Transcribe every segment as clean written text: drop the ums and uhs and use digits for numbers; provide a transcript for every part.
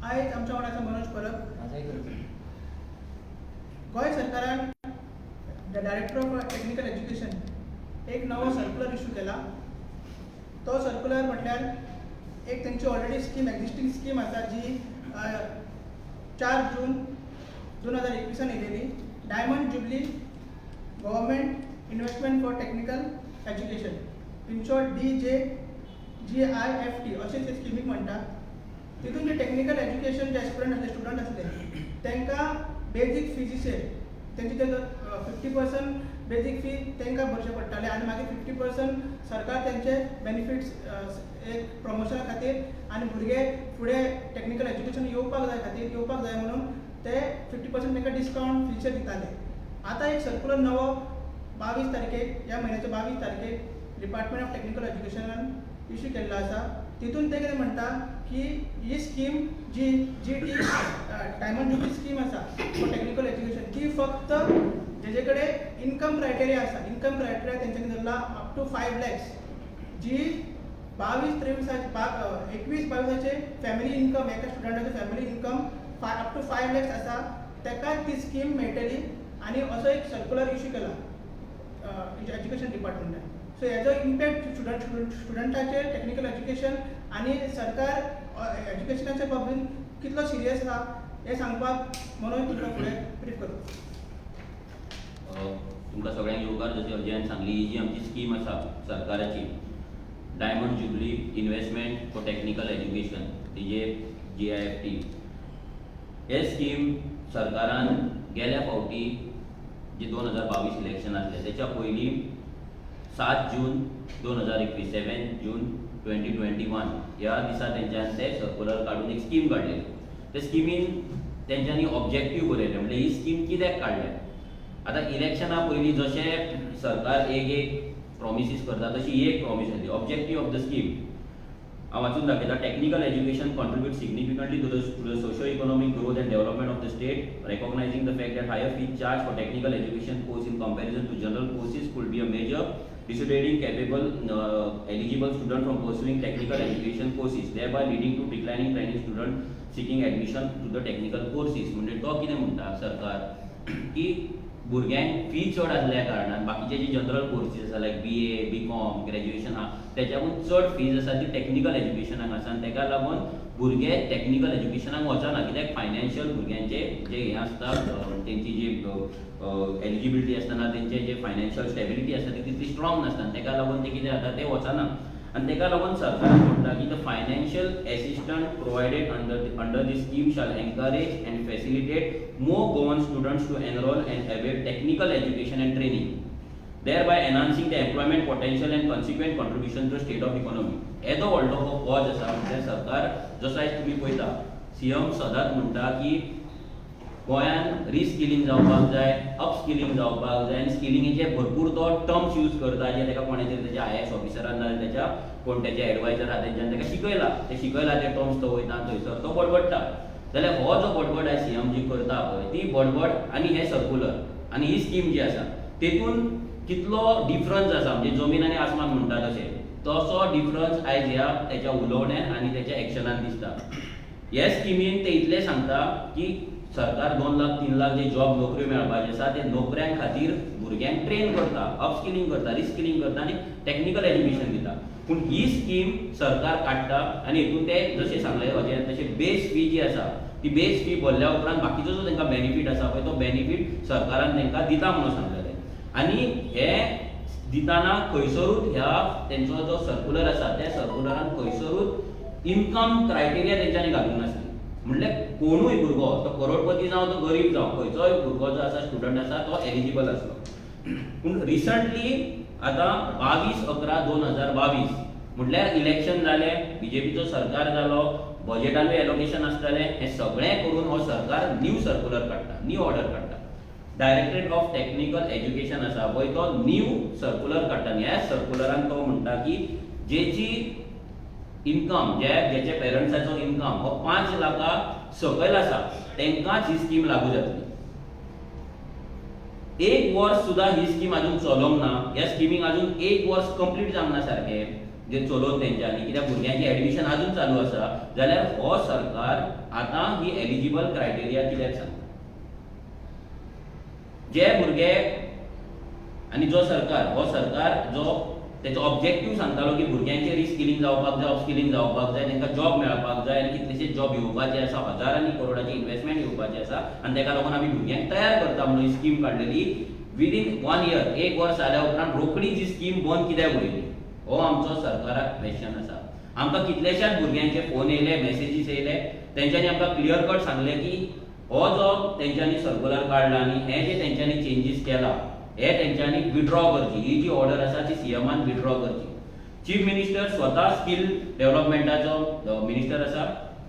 आयज आमच्या वांगडा आसा मनोज परब. गोंय सरकारान the director of technical education एक नवो सर्कुलर इशू केला. तो सर्कुलर म्हटल्यार एक तेंची ऑलरेडी स्कीम, एक्झिस्टींग स्कीम आसा, जी 4 जून 2021 येयलेली, Diamond Jubilee Government Investment for Technical Education, in short DJGIFT अशें ते स्किमीक म्हणटा. तितून जे टॅक्निकल एज्युकेशन जे एस्पिरंट आसले, स्टुडंट आसले, तांकां बेजीक फिजीचेर तेंचे ते 50% बेजीक फी तांकां भरचे पडटाले आनी मागीर 50% सरकार तेंचे बेनिफिट्स एक प्रमोशना खातीर आनी भुरगे फुडें टॅक्निकल एज्युकेशन येवपाक जाय खातीर, येवपाक जाय म्हणून ते 50% तांकां डिस्कावंट फीचेर दिताले. आतां एक सर्कुलर नवो 22 तारखेक, ह्या म्हयन्याच्या 22 तारखेक डिपार्टमेंट ऑफ टॅक्निकल एज्युकेशनान इशू केल्लो आसा. तितून ते कितें म्हणटा की ही स्कीम जी G T diamond jubilee scheme आसा फॉर टॅक्निकल एज्युकेशन, ती फक्त जेजे कडेन इनकम क्रायटेरिया आसा, इनकम क्रायटेरिया तेंच्यांनी धरला अप टू 5 लॅक्स, जी 22 23, 21 22 फॅमिली इनकम, एका स्टुडंटाचे family income up to 5 lakhs आसा, ताका ती स्कीम मेळटली आनी असो एक सर्कुलर इशू केला एज्युकेशन डिपार्टमेंटान. सो हेजो इम्पॅक्ट स्टुडंटाचेर, टॅक्निकल एज्युकेशन आनी सरकार एज्युकेशनाच्या बाबतींत कितलो सिरियस आहा हें सांगपाक मनोज तुमकां फुडें ब्रीफ करता. तुमकां सगळ्यांक येवकार. जशें अजयान सांगली, ही जी आमची स्कीम आसा सरकाराची, Diamond Jubilee Investment for Technical Education, DJGIFT, हे स्कीम सरकारान गेल्या फावटी जे 2022 इलेक्शन आसलें तेच्या पयलीं 7 जून 2021, 7 June 2021 ह्या दिसा तेंच्यान ते सर्कुलर काडून एक स्कीम काडलेली. ते स्किमीन तेंच्यांनी ऑब्जेक्टीव बरयले, म्हणजे ही स्कीम कित्याक काडल्या. आतां इलेक्शना पयलीं जशें सरकार एक एक प्रॉमिसीस करता, तशी ही एक प्रॉमिस आसली. ऑब्जेक्टीव ऑफ the scheme हांव वाचून दाखयता. Technical education contribute significantly to the socio economic growth and development of the state. Recognizing the fact that higher fees charged for technical education course in comparison to general courses could be a major dissuading capable eligible student from pursuing technical education courses, thereby leading to declining training student seeking admission to the technical courses. म्हणजे तो कितें म्हणटा सरकार की भुरग्यांक fee चड आसल्या कारणान बाकीचे जे जनरल कोर्सीस आसा, लायक BA, BCom, graduation आहा, तेच्याकून चड फीज आसा ती टॅक्निकल एज्युकेशनाक आसा आनी तेका लागून भुरगे टॅक्निकल एज्युकेशनाक वचना, कित्याक फायनान्शियल भुरग्यांचे जे हें आसता, तेंची जी एलिजिबिलिटी आसतना तेंचे जे फायनान्शियल स्टेबिलिटी आसता ती तितली स्ट्रॉंग नासता आनी तेका लागून ते कितें जाता, ते वचना. आनी तेका लागून सरकारान म्हणटा की the financial assistance provided under the scheme shall encourage and facilitate more Goan students to enroll and avail technical education and training, thereby enhancing the employment potential and consequent contribution to state of economy. येदो व्हडलो हो cause आसा. म्हणजे सरकार जसो आयज तुमी पळयता, सीएम सदांच म्हणटा की गोंयान रिस्किलिंग जावपाक जाय, अपस्किलिंग जावपाक जाय आनी स्किलिंगेचे भरपूर तो टर्म्स यूज करता, जे ताका कोणे तरी तेच्या आयएएस ऑफिसरान नाजाल्यार तेच्या कोण तेचे एडवायजर आहा तेंच्यान ताका शिकयला. ते शिकयला ते टर्म्स तो वयता आनी थंयसर तो बडबडटा. जाल्यार हो जो बडबड आयज सीएम जी करता पळय, ती बडबड आनी हे सर्कुलर आनी ही स्कीम जी आसा तेतून कितलो डिफरन्स आसा, म्हणजे जमीन आनी आसमान म्हणटा तशें, तसो डिफरन्स आयज ह्या तेच्या उलोवण्यान आनी तेच्या एक्शनान दिसता. हे स्किमीन ते इतलें सांगता की सरकार 2 लाख, 3 लाख जे जॉब, नोकऱ्यो मेळपाचे आसा, ते नोकऱ्यां खातीर भुरग्यांक ट्रेन करता, अपस्किलिंग करता, रिस्किलिंग करता आनी टॅक्निकल एज्युकेशन दिता. पूण ही स्कीम सरकार काडटा आनी हितून ते जशें सांगलें अजयान तशें, बेस फी जी आसा ती बेस फी भरल्या उपरांत बाकीचो जो तांकां बेनिफीट आसा पळय, तो बेनिफीट सरकारान तांकां दिता म्हणून सांगलेलें. आनी हे दिताना खंयसरूच ह्या तेंचो जो सर्कुलर आसा त्या सर्कुलरान खंयसरूच इनकम क्रायटेरिया तेंच्यांनी घालूंक नासली. म्हणल्यार कोणूय भुरगो, तो करोडपती जावं, तो गरीब जावं, खंयचोय भुरगो जो आसा, स्टुडंट आसा, तो एलिजिबल आसलो. पूण रिसंटली आतां 22/11/2022, म्हटल्यार इलेक्शन जालें, बीजेपीचो सरकार जालो, बजेटानूय एलोकेशन आसतालें, हें सगळें करून हो सरकार न्यू सर्कुलर काडटा, न्यू ऑर्डर काडटा. डायरेक्टरेट ऑफ टॅक्निकल एज्युकेशन आसा पळय, तो न्यू सर्कुलर काडटा आनी ह्या सर्कुलरान तो म्हणटा की जेची इनकम, जे जेच्या पेरंट्साचो इनकम हो 5 लाखा सकयल आसा, तांकांच ही स्कीम लागू जातली. एक वर्स सुद्दां ही स्कीम अजून चलोंक ना. ह्या स्किमीक अजून एक वर्स कंप्लीट जावंक ना सारकें. जे चलोवन तेंच्यांनी, कित्याक भुरग्यांची एडमिशन अजून चालू आसा, जाल्यार हो सरकार आतां ही एलिजिबल क्रायटेरिया कित्याक सांगता? जे भुरगे आनी जो सरकार, हो सरकार जो तेचो ऑब्जेक्टीव सांगतालो की भुरग्यांचे रिस्किलिंग जावपाक जाय, अपस्किलिंग जावपाक जाय, तांकां जॉब मेळपाक जाय आनी कितलेशेच जॉब येवपाचे आसा, हजारांनी करोडाची इन्वेस्टमेंट येवपाची आसा आनी ताका लागून आमी भुरग्यांक तयार करता म्हणून ही स्कीम काडलेली. विदीन वन इयर, एक वर्स जाल्या उपरांत रोखडी जी स्कीम बंद कित्याक उडयली, हो आमचो सरकाराक क्वेश्चन आसा. आमकां कितलेश्याच भुरग्यांचे फोन येयले, मॅसेजीस येयले, तेंच्यांनी आमकां क्लियर कट सांगलें की हो जो तेंच्यांनी सर्कुलर काडला आनी हे जे तेंच्यांनी चेंजीस केला हे तेंच्यांनी विड्रॉ करची. ही जी ऑर्डर आसा ती सीएमान विड्रॉ करची. चीफ मिनिस्टर स्वता स्कील डेव्हलपमेंटाचो मिनिस्टर आसा,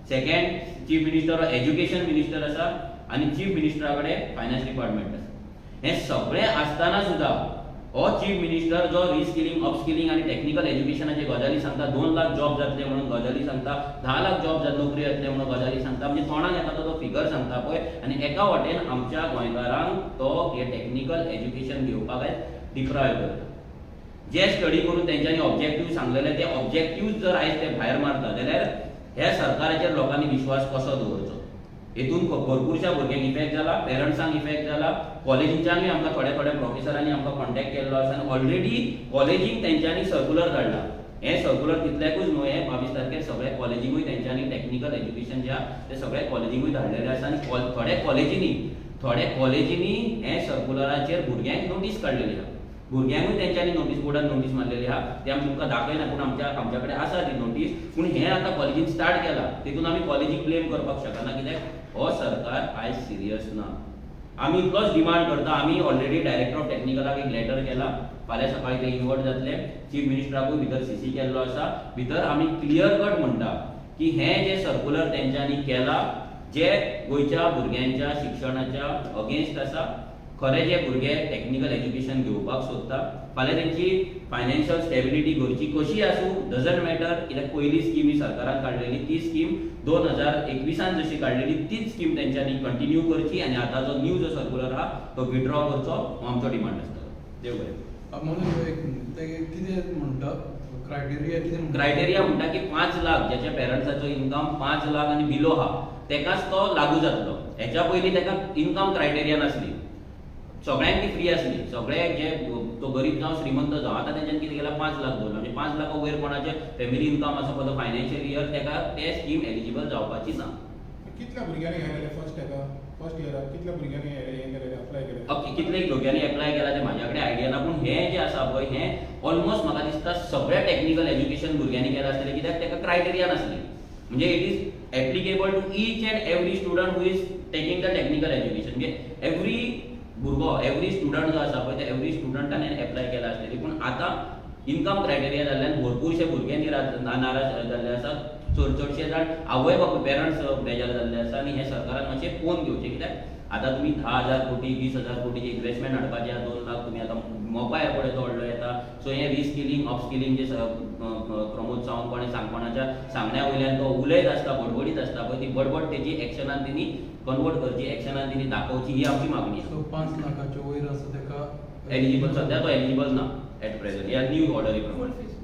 second chief minister education minister आसा आनी चीफ मिनिस्टरा कडेन फायनान्स डिपार्टमेंट आसा. हें सगळें आसतना सुद्दां हो चीफ मिनिस्टर जो रिस्किलिंग, अपस्किलिंग आनी टॅक्निकल एज्युकेशनाचे गजाली सांगता, 2 लाख जॉब जातले म्हणून गजाली सांगता, 10 लाख जॉब नोकरी जातले म्हणून गजाली सांगता, म्हणजे तोंडाक येता तो फिगर सांगता पळय, आनी एका वाटेन आमच्या गोंयकारांक तो हे टॅक्निकल एज्युकेशन घेवपाक आयज डिप्रायव करता. जे स्टडी करून तेंच्यांनी ऑब्जेक्टीव सांगलेले ते ऑब्जेक्टीव जर आयज ते भायर मारता जाल्यार ह्या सरकाराचेर लोकांनी विश्वास कसो दवरचो? हेतून भरपूरशा भुरग्यांक इफेक्ट जाला, पेरंट्सांक इफेक्ट जाला, कॉलेजींच्यानूय आमकां थोड्या थोड्या प्रोफेसरांनी आमकां कॉन्टेक्ट केल्लो आसा आनी ऑलरेडी कॉलेजींक तेंच्यांनी सर्कुलर काडला. हें सर्कुलर तितल्याकूच न्हय, हें 22 तारखेर सगळ्या कॉलेजींकूय तेंच्यांनी टॅक्निकल एज्युकेशन जे आहा ते सगळ्या कॉलेजींकूय धाडलेले आसा आनी थोड्या कॉलेजींनी हें सर्कुलराचेर भुरग्यांक नोटीस काडलेली आहा. भुरग्यांकूय तेंच्यांनी नोटीस बोर्डार नोटीस मारलेली आहा, ते आमी तुमकां दाखयना पूण आमच्या कडेन आसा ती नोटीस. पूण हें आतां कॉलेजीन स्टार्ट केलां, तितून आमी कॉलेजीक ब्लेम करपाक शकना, कित्याक हो सरकार आयज सिरियस ना. आमी इतलोच डिमांड करता. आमी ऑलरेडी डायरेक्टर ऑफ टॅक्निकलाक एक लेटर केला, फाल्यां सकाळी ते इन्वर्ट जातले. चीफ मिनिस्टराकूय भितर सीसी केल्लो आसा. भितर आमी क्लियर कट म्हणटा की हें जें सर्कुलर तेंच्यांनी केलां जे गोंयच्या भुरग्यांच्या शिक्षणाच्या अगेन्स्ट आसा. खरें जे भुरगे टॅक्निकल एज्युकेशन घेवपाक सोदता, फाल्यां तेंची फायनान्शियल स्टेबिलिटी घरची कशी आसूं डजंट मॅटर, कित्याक पयली स्कीम ही सरकारान काडलेली ती स्कीम 2021 जशी काडलेली तीच स्कीम तेंच्यांनी कंटिन्यू करची आनी आतां जो न्यू जो सर्कुलर आहा तो विड्रॉ करचो, हो आमचो डिमांड आसतलो. देव बरें. मनोज, एक मिनिट, ते कितें म्हणटा, क्रायटेरिया कितें म्हणटा? क्रायटेरिया म्हणटा की 5 लाख, ज्याच्या पेरंट्साचो इन्कम 5 लाख आनी बिलो आहा तेकाच तो लागू जातलो. हेच्या पयलीं तेका इन्कम क्रायटेरिया नासली, सगळ्यांक ती फ्री आसली, सगळे जे तो गरीब जावं श्रीमंत जावं. आतां तेंच्यांनी कितें केलां, 5 लाख दवरला, म्हणजे 5 लाखा वयर कोणाचे फॅमिली इन्कम आसा फॉर the financial year तेका ते स्कीम एलिजिबल जावपाची ना. कितल्या भुरग्यांनी हें केलें फर्स्ट हेका, फर्स्ट इयराक कितल्या भुरग्यांनी हें केलें, अप्लाय केलें? ओके, कितले भुरग्यांनी एप्लाय केला तें म्हाज्या कडेन आयडिया ना, पूण हें जें आसा पळय हें ऑलमोस्ट म्हाका दिसता सगळ्या टॅक्निकल एज्युकेशन भुरग्यांनी केलां आसतलें, कित्याक तेका क्रायटेरिया नासली, म्हणजे it is applicable to each and every student who is taking the technical education. म्हणजे एवरी भुरगो, एवरी स्टुडंट जो आसा पळय त्या एवरी स्टुडंटान एप्लाय केला आसतली. पूण आतां इन्कम क्रायटेरिया जाल्ल्यान भरपूरशे भुरगे नाराज जाल्ले आसा. चड चडशे जाण आवय बापूय पेरंट्स बेजार जाल्ले आसा आनी हें सरकारान मातशें पळोवन घेवचें, कित्याक आतां तुमी 10,000 कोटी, 20,000 कोटीचे इन्वेस्टमेंट हाडपाचे आहा, 2 लाख तुमी आतां मोपा एअरपोर्ट येतो व्हडलो येता. सो हें रिस्किलिंग, अपस्किलिंग जे प्रमोद सावंत कोणें कोणाच्या सांगण्या वयल्यान तो उलयत आसता, बडबडीत आसता पळय, ती बडबड तेजी एक्शनान तेणी कन्वर्ट करची, एक्शनान तेणी दाखोवची, ही आमची मागणी आसा. सो 5 लाखाच्या वयर आसा तेका एलिजिबल, सद्या तो एलिजिबल ना एट प्रेझेंट ह्या न्यू ऑर्डरी प्रमाणे. फूल फीज.